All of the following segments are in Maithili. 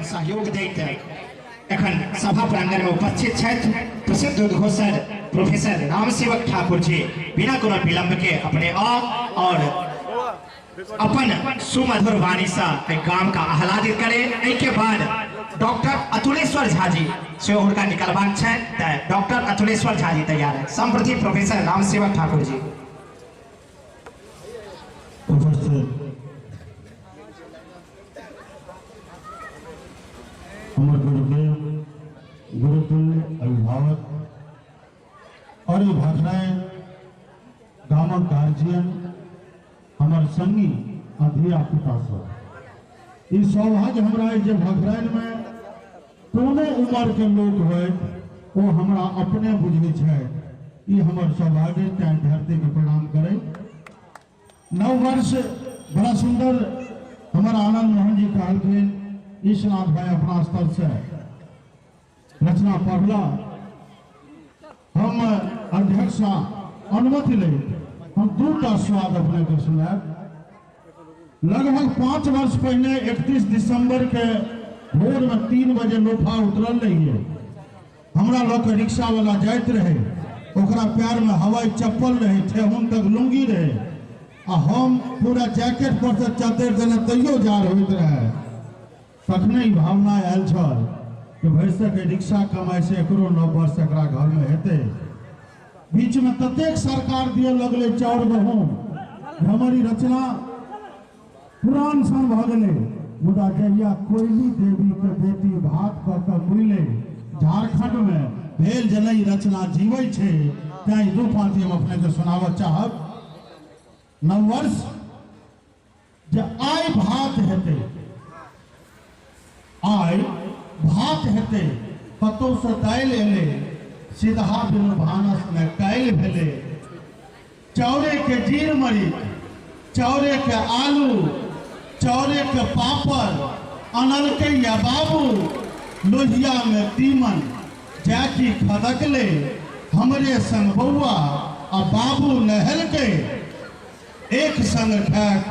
अपन सहयोग दैत एखन सभा प्रांगण में उपस्थित छथि प्रसिद्ध उद्घोषक प्रोफेसर रामसेवक ठाकुर जी। बिना कोनो विलंब के अपने आ और अपन सुमधुर वाणी से एहि गाम का आह्लादित करे। एहि के बाद डॉक्टर अतुलेश्वर झा जी सेहो हुनका निकलबाक छनि, तऽ डॉक्टर अतुलेश्वर झा जी तैयार है। सम्प्रति प्रोफेसर रामसेवक ठाकुर जी। उपस्थित हमर गुरुदेव, गुरुतुल्य अभिभावक और ई भखराय गामक गार्जियन, हमर संगी आ धिया पुता सब, ई सौभाग्य हमरा अछि जे भखराइन में कोनो उम्र के लोक होय ओ हमरा अपने बुझै छथि। ई हमर सौभाग्य, तैं धरती के प्रणाम करै। नव वर्ष बड़ा सुंदर हमर आनंद मोहन जी कहलखिन, ईशनाथ भाई अपना स्तर से रचना पढ़ला। हम अध्यक्ष अनुमति ले हम दूटा स्वाद अपने के सुनायब। लगभग 5 वर्ष पहले 31 दिसंबर के भोर में 3 बजे लोफा उतरल रहिए। हमरा लग के रिक्शा वाला जाइत रहे, ओकरा पैर में हवाई चप्पल रहे, ठेहुन तक लुंगी रहे आ हम पूरा जैकेट पर से चद्दर देने तैयो जार होइत रहे। तखने ई भावना आयल छल कि भरिसक रिक्शा कमाइ से एकरो नव वर्ष एकरा घर में हेतै। बीच में ततेक सरकार दिए लगलै चाउर गहूम, हमर ई रचना पुरान सन भऽ गेलै। मुदा जहिया कोयली देवी के बेटी भात कऽ के मुइलै झारखंड में, भेल जे नहि रचना जीवै छै, तैं ई दू पाँति हम अपने के सुनाबऽ चाहब। नववर्ष जे आइ भात हेतै, आइ भात हेतै, कतौ से दालि एलै, सीधा बिनु भानस में काल्हि भेलै। चाउरे के जीर मरीच, चाउरे के आलू, चाउरे के पापड़ अनलकै या बाबू, लोहिया में तीमन जाकी खदकलै, हमरे संग बौआ आ बाबू नहेलकै, एक संग खाक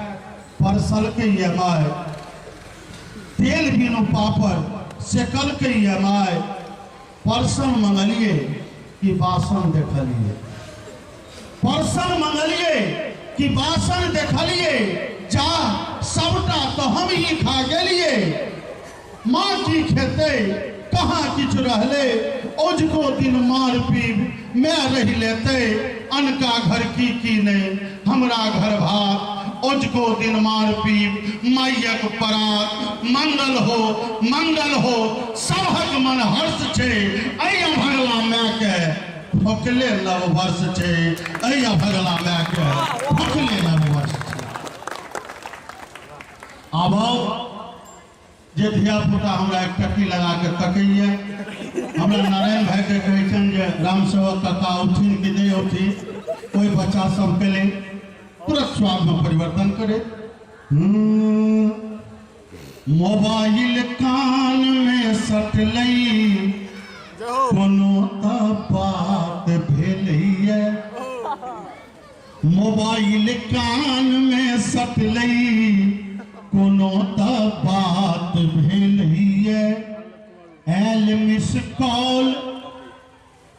परसलकै या माय, तेल बिनु पापड़ सेकलकै या माय, परसन मंगलिए कि बासन देखलिए, परसन मंगलिए कि बासन देखलिए, जा सबटा तो हम ही खा गेलिए, माँ की खेतै कहाँ किछु रहलै, औजको दिन मार पीब मैं रहि लेतै, अनका घर की की नहि हमरा घर भात, औजको दिन मार पीब माइयक परात, मंगल हो मंगल हो सबहक मन हर्ष छै, एहि अभगला मायके फकले नव वर्ष छै, एहि अभगला मायके फकले नव वर्ष छै। आब जे धियापुता हमरा एक टक्की लगा के तकैया, हमरा नारायण भाई के कहै छनि जे रामसेवक काका उठिन कि नहि उठिन, ओहि बच्चा सबके लेल तुरंत स्वाद में परिवर्तन करे। मोबाइल कान में सटलै कोनो तऽ बात भेलैया, मोबाइल कान में सटलै कोनो तऽ बात भेलैया, आयल मिस कॉल,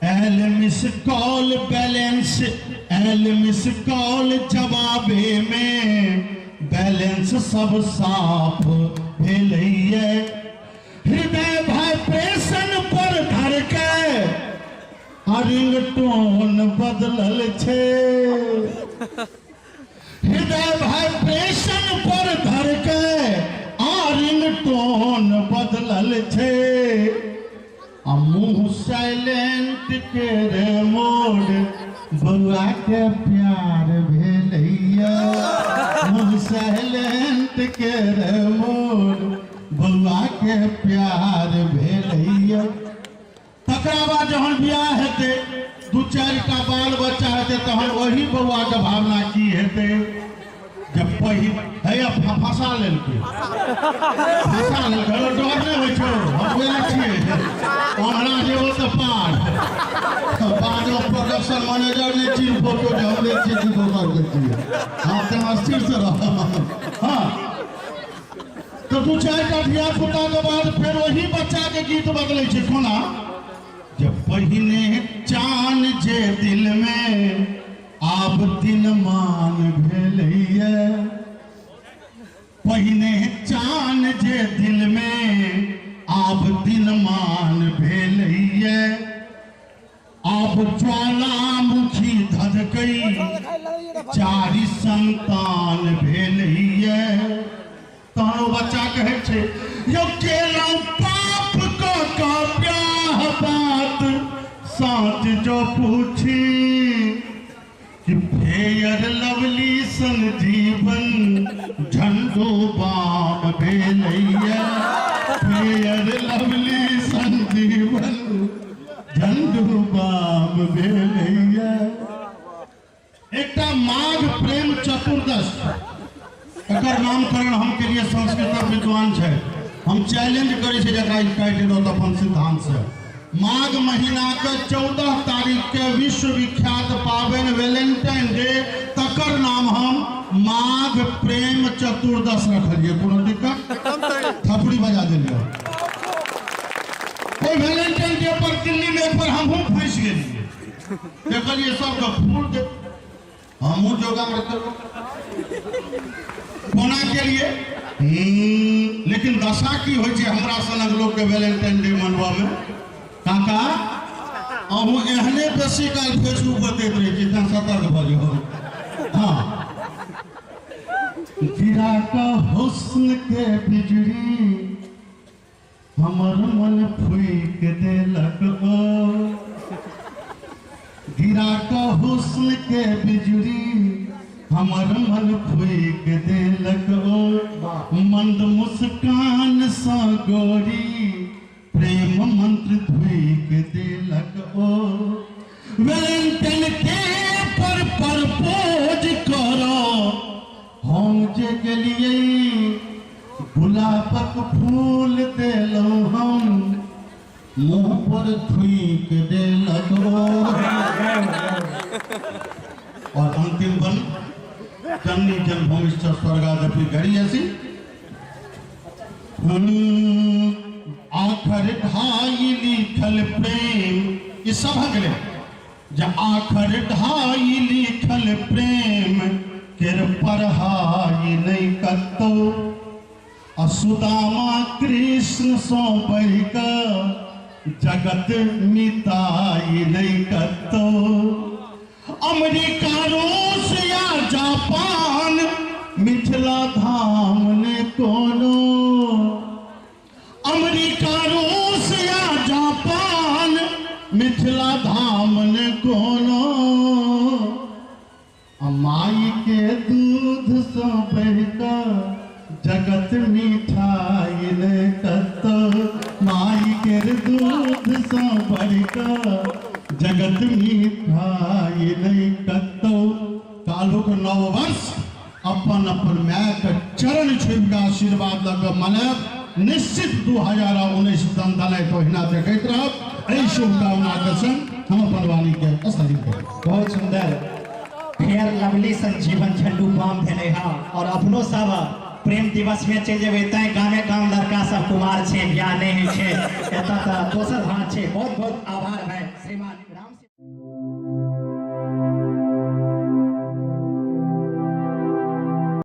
आयल मिस कॉल बैलेंस, आयल मिस कॉल जवाबे में बैलेंस सब साफ भेलैया, हृदय वाइब्रेशन पर धर के आ रिंगटोन बदलल छै, हृदय वाइब्रेशन पर धर के आ रिंगटोन बदलल छै, आ मुँह साइलेंट के रे मोड बौआ के प्यार भेलैया, मुँह साइलेंट के रे मोड बौआ के प्यार भेलैया। तकरा बाद जहन बियाह हेतै, दू चारिटा बाल बच्चा हेतै, तहन ओही बौआके भावना की हेतै जे पहिल हैया फंसा लेलकै, फंसा लेलकै, डर नहि होइ छौ, हम वएह छियै, ओहना जेबो तऽ पार, बादमे प्रोडक्शन मैनेजर नहि चिन्ह पौतौ जे हमरे छियै कि दोसरके छियै। हँ, तेना स्थिरसँ रह। हँ, तऽ तऽ दू चारिटा धिया पुताके बाद फेर ओही बच्चाके गीत बदलै छै कोना जे पहिने चान जे दिलमे आब दिनमान भेलैए पहिने चान जे दिलमे आब दिनमान भेलैए आब ज्वालामुखी धधकै चारि संतान भेलैए तहन ओ बच्चा कहै छै यौ केलहुँ पाप कऽ कऽ ब्याह बात साँच जो पूछी कि फेयर लवली सन जीवन झंडो बाम भेलैया फेयर लवली सन जीवन झंडो बाम भेलैया। एकटा माघ प्रेम चतुर्दश एकर नामकरण हम के लिए संस्कृतक विद्वान छै, हम चैलेंज करै छी जकरा ई काटि दो अपन सिद्धांत से। माघ महीना के 14 तारीख के विश्वविख्यात पाबनि वैलेंटाइन डे, तकर नाम हम माघ प्रेम चतुर्दश रखलियै। कोनो दिक्कत? थपड़ी बजा देलियै। ओहि वैलेंटाइन डे पर दिल्ली में एक बार हमहूँ फंसि गेलियै, देखलियै सबके फूल दे, हमहूँ जोगाड़ केलहुँ कोना केलियै। लेकिन दशा की होइ छै हमरा सनक लोकके वैलेंटाइन डे मनबऽमे? काका अहूँ एहने बेसी काल फेसबुक पर दैत रहै छी, तैं सतर्क भऽ जाउ। हाँ, गिरा कऽ हुस्न के बिजली हमर मन फूकि देलक ओ, गिरा कऽ हुस्न के बिजुरी हमर मन फूकि देलक ओ, मंद मुस्कान सँ गोरी प्रेम मंत्र धुकि देलक ओ, वेलेंटाइन डे पर प्रपोज करो हम जे गेलियै गुलाबक फूल देलहुँ हम मुँह पर थूकि देलक ओ। और अंतिम बन जननी जन्मभूमिश्च स्वर्गादपि गरीयसी। आखर ढाई लिखल प्रेम, ई सभक लेल जे आखर ढाई लिखल प्रेम केर पढ़ाई नहि कतौ, आ सुदामा कृष्ण सँ बढ़ि कऽ जगत मिताई नहि कतौ, अमेरिका रूस या जापान मिथिला धाम ने कोनो, अमेरिका रूस या जापान मिथिला धाम ने कोनो, आ माई के दूध सँ बढ़िकऽ जगत मिठाई ने कतौ, माई के दूध सँ बढ़िकऽ जगत मिठाई ने कतौ। काल्हुक नव वर्ष अपन अपन माय के चरण छुबि कऽ आशीर्वाद लऽ कऽ मनायब। निश्चित 2019 दनदनाइत ओहिना देखैत रहब। एहि शुभकामना के संग हम अपन वाणी के स्थगित करब। बहुत सुंदर फेयर लवली संजीवन झंडू बाम भेलै हँ, और अपनो सब प्रेम दिवस में चलि जेबै तैं गामे गाम लड़का सब कुमार छै, बियाह नहि होइ छै, एतऽ तऽ दोसर भाँज छै। बहुत बहुत आभार भाई श्रीमान।